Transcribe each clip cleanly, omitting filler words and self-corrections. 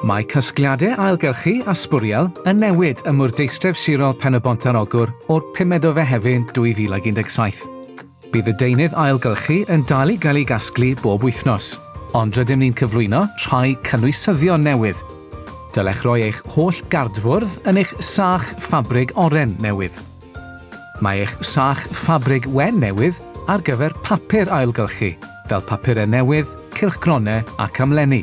Mae casgliadau ailgylchu a sbwriel yn newid ym Mwrdeistref Sirol Pen-y-bont ar Ogwr o'r pumed o Fehefin 2017. Bydd y deunydd ailgylchu yn dal i gael ei gasglu bob wythnos, ond rydym ni'n cyflwyno rhai cynwysyddion newydd. Dylech roi eich holl gardfwrdd yn eich sach ffabrig oren newydd. Mae eich sach ffabrig wen newydd ar gyfer papur ailgylchu, fel papurau newydd, cylchgronau ac amlenni.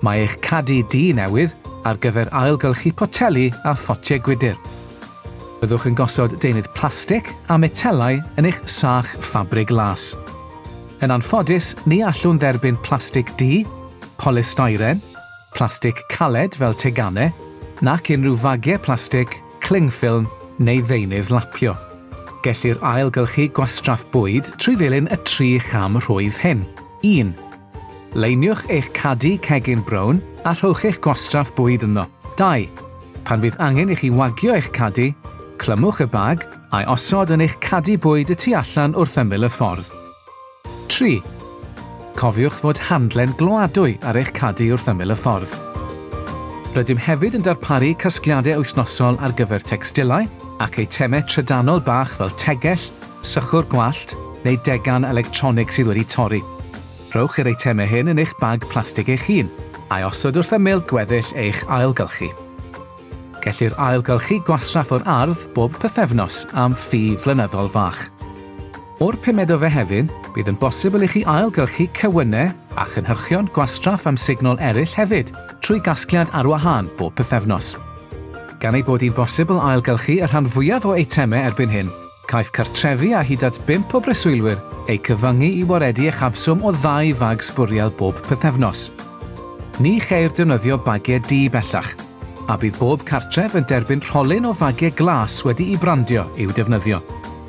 Mae eich cadi du newydd ar gyfer ailgylchu poteli a photiau gwydr. Byddwch yn gosod deunydd plastig a metelau yn eich sach ffabrig las. Yn anffodus, ni allwn dderbyn plastig du, polystyren, plastig caled fel teganau, nac unrhyw fagiau plastig, cling film neu ddeunydd lapio. Gellir ailgylchu gwastraff bwyd trwy ddilyn y tri cham rhwydd hyn. 1. Leiniwch eich cadi cegin brown a rhowch eich gwastraff bwyd ynddo. 2. Pan fydd angen i chi wagio eich cadi, clymwch y bag a'i osod yn eich cadi bwyd y tu allan wrth ymyl y ffordd. 3. Cofiwch fod handlen gloadwy ar eich cadi wrth ymyl y ffordd. Rydym hefyd yn darparu casgliadau wythnosol ar gyfer tecstilau ac eitemau trydanol bach fel tegell, sychwr gwallt neu degan electronig sydd wedi torri. Rhowch yr eitemau hyn yn eich bag plastig eich hun, a'i osod wrth ymyl gweddill eich ailgylchu. Gellir ailgylchu gwastraff o'r ardd bob pythefnos am ffi flynyddol fach. O'r pumed o Fehefin, bydd yn bosibl i chi ailgylchu cewynnau a chynhyrchion gwastraff amsugnol eraill hefyd trwy gasgliad ar wahân bob pythefnos. Gan ei bod hi'n bosibl ailgylchu y rhan fwyaf o eitemau erbyn hyn, Caiff cartrefi â hyd at bump o breswylwyr eu cyfyngu i waredu uchafswm o ddau fag sbwriel bob pythefnos. Ni cheir defnyddio bagiau du bellach, a bydd bob cartref yn derbyn rholyn o fagiau glas wedi'u brandio i'w defnyddio.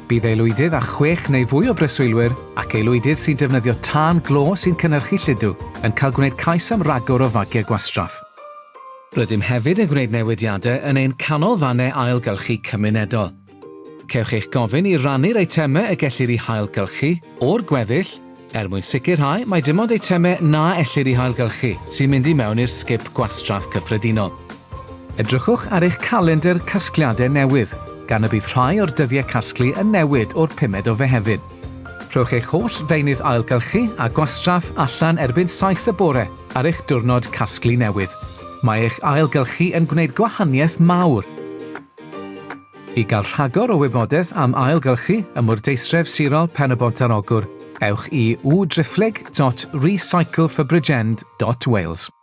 Bydd aelwydydd â chwech neu fwy o breswylwyr ac aelwydydd sy'n defnyddio tân glo sy'n cynhyrchu lludw yn cael gwneud cais am ragor o fagiau gwastraff. Rydym hefyd yn gwneud newidiadau yn ein canolfannau ailgylchu cymunedol. Cewch eich gofyn i rannu'r eitemau y gellir eu hailgylchu o'r gweddill, er mwyn sicrhau mai dim ond eitemau na ellir eu hailgylchu sy'n mynd i mewn i'r sgip gwastraff cyffredinol. Edrychwch ar eich calendr casgliadau newydd, gan y bydd rhai o'r dyddiau casglu yn newid o'r pumed o Fehefin. Rhowch eich holl ddeunydd ailgylchu a gwastraff allan erbyn 7 y bore ar eich diwrnod casglu newydd. Mae eich ailgylchu yn gwneud gwahaniaeth mawr! I gael rhagor o wybodaeth am ailgylchu ym Mwrdeistref Sirol Pen-y-bont ar Ogwr, ewch i www.driphlyg.recycleforbridgend.wales.